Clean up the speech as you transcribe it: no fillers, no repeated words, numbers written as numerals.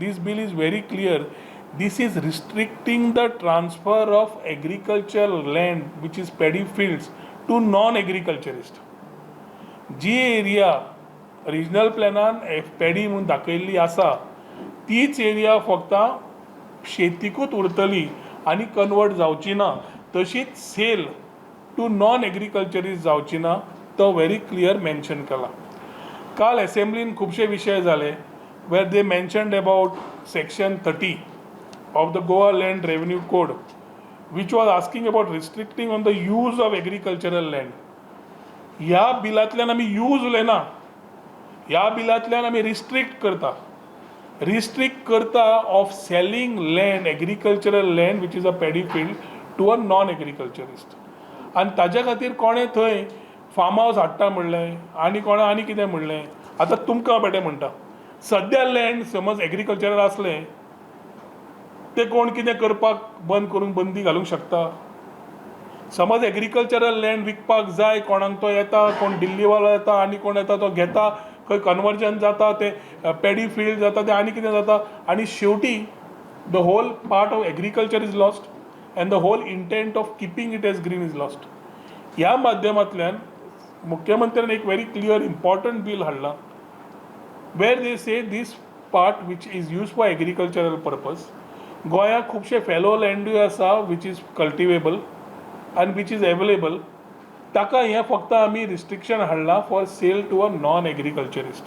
This bill is very clear. This is restricting the transfer of agriculture land, which is paddy fields, to non agriculturist. Ji area regional प्लॅनान paddy म्हणून दाखयल्ली आसा, तीच area फक्त शेतीकूच उरतली आनी convert जावची ना. तशीच सेल टू नॉन एग्रीकल्चरिस्ट जावची ना, तो व्हेरी क्लियर मेन्शन केला. काल एसेंब्लीन खुबशे विशय जाले, where they mentioned about section 30 of the Goa Land Revenue Code, which was asking about restricting on the use of agricultural land. ह्या बिलांतल्यान आमी यूज उलयना, ह्या बिलांतल्यान आमी रिस्ट्रिक्ट करता, रिस्ट्रिक्ट करता of selling land, agricultural land, which is a paddy field, to a non agriculturist. आनी ताज्या खातीर कोणें थंय फार्म हावस हाडटा म्हणलें आनी कोणें आनी कितें म्हणलें. आतां तुमकां बेठें म्हणटा, सद्या लँड समज एग्रीकल्चरल आसलें, ते कोण कितें करपाक बंद करूंक बंदी घालूंक शकता? समज एग्रीकल्चरल लँड विकपाक जाय कोणाक, तो येता, कोण दिल्लीवालो येता आनी कोण येता, तो घेता, खंय कन्वर्जन जाता, ते पॅडी फिल्ड जाता, ते आनी कितें जाता आनी शेवटी the whole part of agriculture is lost and the whole intent of keeping it as green is lost. ह्या माध्यमांतल्यान मुख्यमंत्र्यान एक व्हेरी क्लियर इम्पॉर्टंट बील हाडलां, where they say this part which is used for agricultural purpose, गोंयांत खुबशे fellow लँडूय आसा which is cultivable आनी which is available, ताका हें फक्त आमी रिस्ट्रिक्शन हाडलां for sale to a non agriculturist.